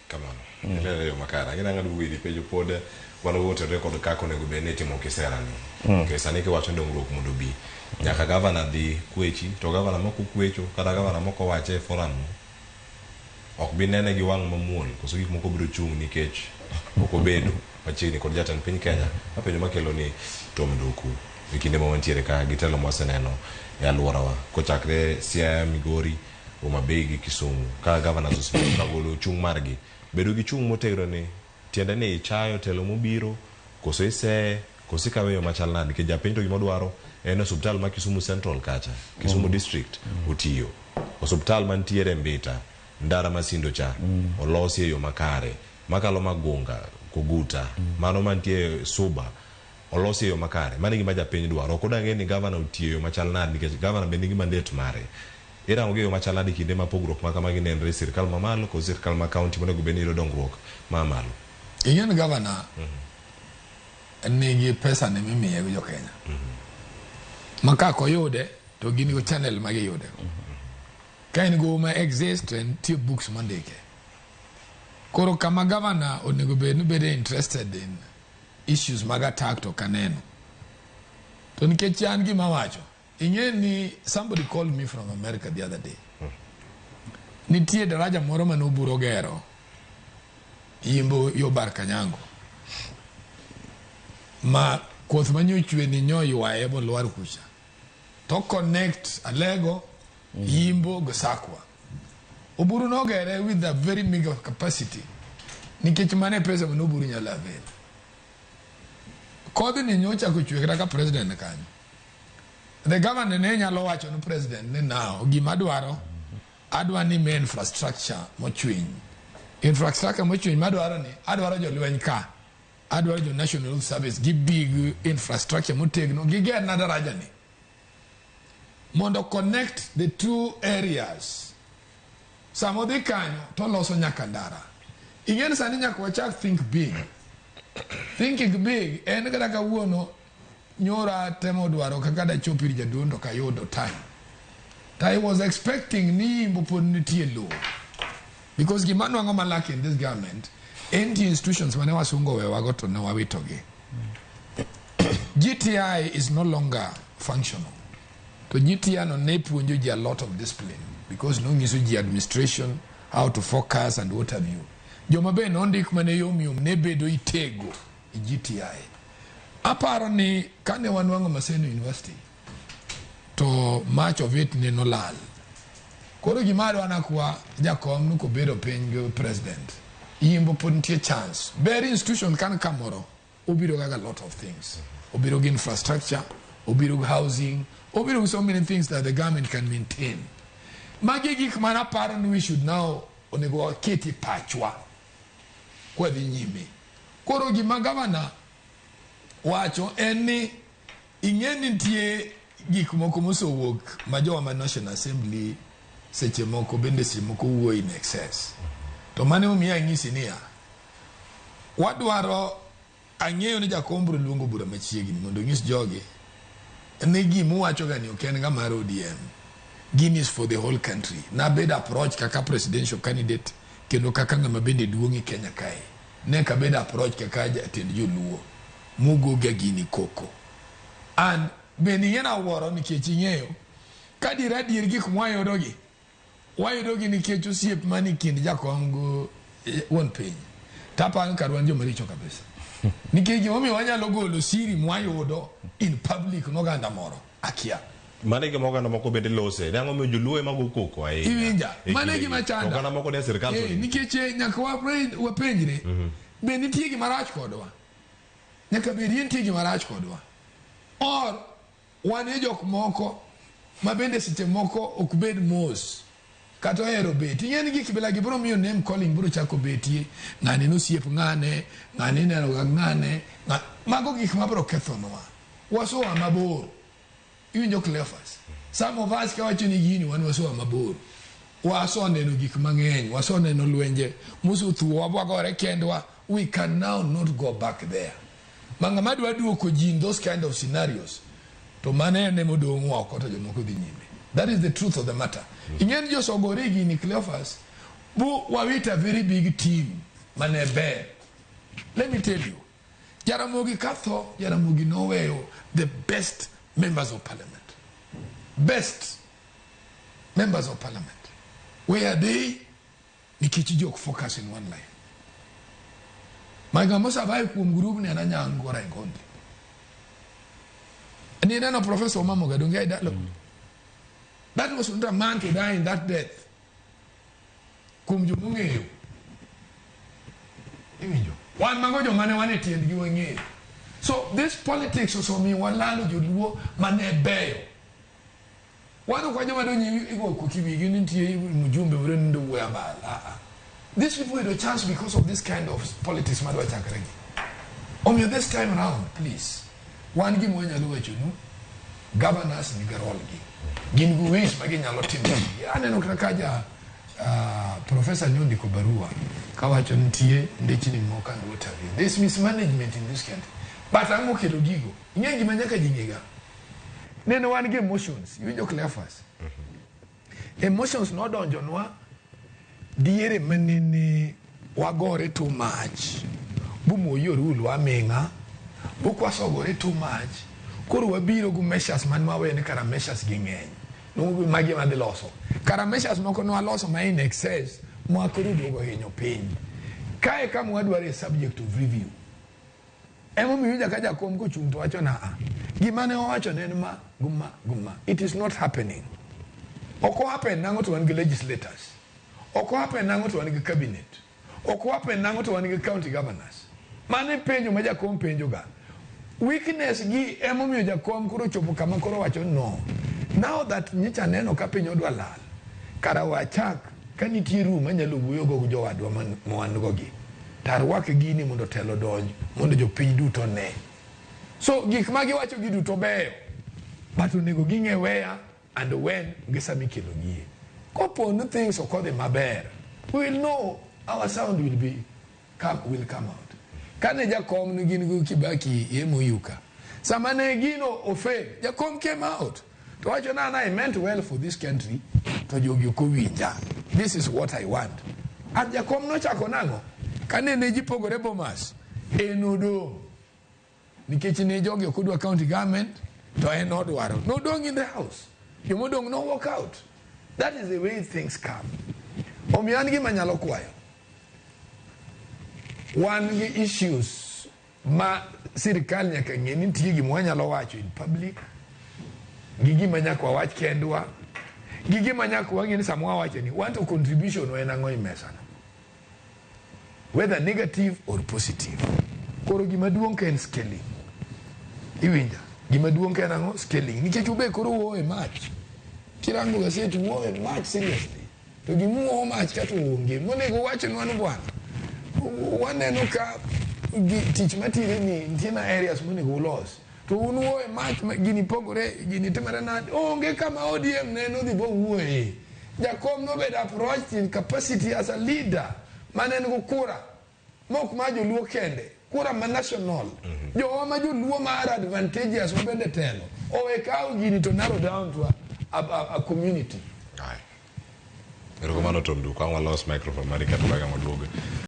Kamano. Ilero e yo makare. Ang'e nang'ado buge ji penjo pod wan wotere kod kaka onego bed ni itimo kisera ni. Nikech sani kiwacho ni dongruok mondo obi, nyaka gavana dhi kwechi, to gavana mok okwecho kata gavana mok owache e forum no, ok bi nene gi wang' mamuol koso gik moko biro chung' nikech ok obedo machiegni kod jatend piny Kenya. Ma penjo makelo ni Tom Nduku e kinde ma wantiere ka gi telo mwaseneno e alworawa kochakre Siaya, Migori, Homa Bay gi Kisumu ka governors osebedo ka golo chung' margi. Bedo gi chung' motegno ni tiende ni ichayo telo mobiro koso iseye koso ikawe e yo machal nade nikech japiny to gima odwaro en osuptal ma Kisumu Central kacha, Kisumu District otiyo. Osuptal mantiere Mbita, ndara ma Sindo cha olosi e yo makare. Makalo Magunga, Koguta, mano mantie Suba olosi e yo makare. Mano e gima japiny dwaro. Ok odwa ng'eyo ni gavana otiyo e yo machal nade nikech gavana be nigi mandate mare. Irango gi e yo machal nade kinde ma pogruok ma kamagi nenre e sirkal mamalo kod sirkal ma kaunti monego bed ni yudo dongruok ma malo? Ing'e ni gavana nigi pesa ne mimiye gi jo Kenya. Ma ka ok oyude to gin go channel ma giyude go. Ka en go ma exist to nitie books mondike. Koro kama gavana onego bed ni bedo interested in issues mag attack to ok aneno. To nikech an gima awacho, ing'e ni somebody called me from America the other day. Nitie daraja moro mane oburo gero yimbo yo Bar Kanyango ma koth manyochwe ni nyo ywaye bolwar kucha to connect Alego, Yimbo go Sakwa. Oburu nogere with a very meager capacity nikech mano e pesa mane Oburu nyalo avail. Kodhni nyochako chwe kata ka president kanyo. The governor ne nyalo wacho ni president ni now gima adwaro adwa ni me infrastructure mochwiny. Infrastructure mochwiny madwaro ni adwaro jolweny ka adwaro jo National Youth Service gi big infrastructure motegno gigerna daraja ni mondo connect the two areas. Sama odhi kanyo to oloso nyaka ndara. Ing'e ni sani nyaka wachak think big. Thinking big en kata kawuono nyora temo dwaro kaka dachop ir jaduong' to kayudo time. To I was expecting ni Yimbo pod nitie lowo. Because gima nwang'o ma lack in this government en nitie institutions mane wasungu owewago to ne wawitogi. GTI is no longer functional. To GTI no ne puonjo ji a lot of discipline because nonyiso ji administration, how to focus and what have you. Joma be nondik mane yom yom ne bedo itego e GTI. Aparo ni kane wanwang'o Maseno University to much of it ne nolal. Koro gima adwa nakwa jakom ni kobedo piny gi president, Yimbo pod nitie chance. Ber institution kan kamoro obiro kaka lot of things. Obiro gi infrastructure, obiro gi housing, obiro gi so many things that the government can maintain. Magi gik mana aparo ni we should now onego waketi pachwa kwadhi nyime. Koro gima gavana wacho en ni ing'e ni nitie gik moko mosewuok ma jowa ma National Assembly seche moko bende seche moko wuoyo in excess. To mano emomiyo anyisi niya, wadwaro ang'eyo ni jakom biro luongo bura machiegni mondo onyis jogi ni gima uwacho ga ni ok en ga mar ODM. Gini is for the whole country. Nabedo approach kaka presidential candidate kendo kaka ng'ama bende duong' e Kenya kae. Ne ok abedo approach kaka jatend joluo mogoga gini koko. And bende ing'e nawuoro nikech ing'eyo ka dier adier gik mwayudogi wayudogi nikech osiep mani kind jakom gi wuon piny. Taparo ni kar wan joma richo kabisa. Nikech gimomiyo wanyalo golo siri mwayudo in public noganda moro akia. Mano e gima oganda moko bende lose. Ni ang'o miyo joluo ema go koko ahinya? Iwinja? E Mano e kindegi. gima chanda. Oganda moko ne sirkal to Nikech nyaka wapenjre be nitie gima rach kodwa? Nyaka bed ni nitie gima rach kodwa. Or wan e jok moko ma bende seche moko ok bed mos kata ohero bet. Ing'e ni gik bilagi biro miyo name calling biro chako betie. Ng'ani nosiep ng'ane, ng'ani ineno ga ng'ane. Mago gik ma biro kethonwa. Wasoa mabor. Iwinjo Cleophas? Some of us kawacho ni gini wan wasoa mabor. Wasoneno gik mang'eny, wasoneno lwenje mosethuowa wagore kendwa. We can now not go back there. Ma ng'ama dwa duoko ji in those kind of scenarios to mano en emodong' oko to jomoko dhi nyime. That is the truth of the matter. Ing'e ni josogore gini Cleophas, Bu wawita very big team mane ber. Let me tell you, Jaramogi katho, Jaramogi noweyo the best members of parliament. Best members of parliament. Where are they? Nikech ji ok focus in one life. Ma ng'ama survive kuom group ni en Anyango Orengo. Ni neno Professor Omamoga donge dalo. That was not a man to die in that death. Kuom jomong'eyo. Iwinjo. Wan mago joma ne wan e tiendgi wang'eyo. So this politics osemiyo walalo joluo mane beyo. Wan ok wan joma donjo igo koki wigi ni nitie mjumbe moro ni ndo wuoyo abal. Ah, ah. These people had a chance because of this kind of politics madwa chakre gi. Omiyo this time round, please, wan gima wanyalo wachonu, governors nigi role gi. Gin gi ways ma ginyalo timo. Aneno kaka ja professor nyondiko barua kawacho nitie ndechni moko and what have you. There's mismanagement in this country. But ang'o kelo gigo? Ing'e gima nyaka ji ng'ega. Nene wan gi emotions. Iwinjo Cleophas? Emotions nodonjonwa diere manene wagore too much. Bumoyi orul aming'a. Bukwasogore too much. Koro wabiro gi measures man waweyo ni kara measures gi ng'eny. Nungu magi madhi loso. Kara measures moko nwaloso ma in excess ma koro duogo hinyo piny. Kae kama wadwaro e subject of review. Emomiyo iwinjo ka jakom kochung' to wacho na a gima ne owacho ne en ma guma guma. It is not happening. Ok o happen nang'o to wan gi legislators. Ok o happen nang'o to wan gi cabinet. Ok o happen nang'o to wan gi county governors. Mano e penjo ma jakom penjo ga. Weakness gi emomiyo jakom koro chopo kama koro wacho no. Now that nyocha neno ka piny odwa lal, kara wachak ka nitie room anyalo wuoyo go gi jowadwa ma wan go gi. Tarwak gini mondo telo donj mondo jopiny duto ne. So gik ma giwacho gi duto beyo. But onego ging'e where and when gi sama ikelo gie. Kopo ni things ok odhi maber, we will know our sound will be come, will come out. Kane jakom ne gin go Kibaki e MOU ka, sama ne gino ofail, jakom came out. To wacho na I meant well for this country, to jogi ok owinja. This is what I want. And jakom nochako nang'o? Kane ne ji pogore Bomas, en odong'. Nikech ne jogi ok odwa county government, to en odwaro. Nodong' in the house. Jomodong' no walk out. That is the way things come. Omiyo an gima nyalo kwayo. Wan gi issues ma sirikal nyaka ng'e ni nitie gima wanyalo wacho in public, gi gima nyaka wawach kendwa, gi gima nyaka wang'e ni sama wawacho ni wan to contribution wa en ang'o e mesa no. Whether negative or positive. Koro gima duong' ka en scaling. Iwinja? Gima duong' ka en ang'o? Scaling. Nikech ube koro wuoyo e mach. Kirango gaset wuoyo e mach seriously. To gimuoyo mach kata onge. Monego wachnwa ni bwana. Waneno ka tich matire ni nitie na areas monego ulos. To un wuoyo e mach gini pogore, gini timore nade. Onge kama ODM neno dhi bo wuoye. Jakom nobedo approached in capacity as a leader mane en go kura. Mok ma joluo kende, kura ma national. Jowa ma joluo ma are advantageous mabende telo. Owe kawo gini to narrow down to a community. Aye. Erokamano Tom Duko, ang' walos microphone mari kato bang'e waduogo.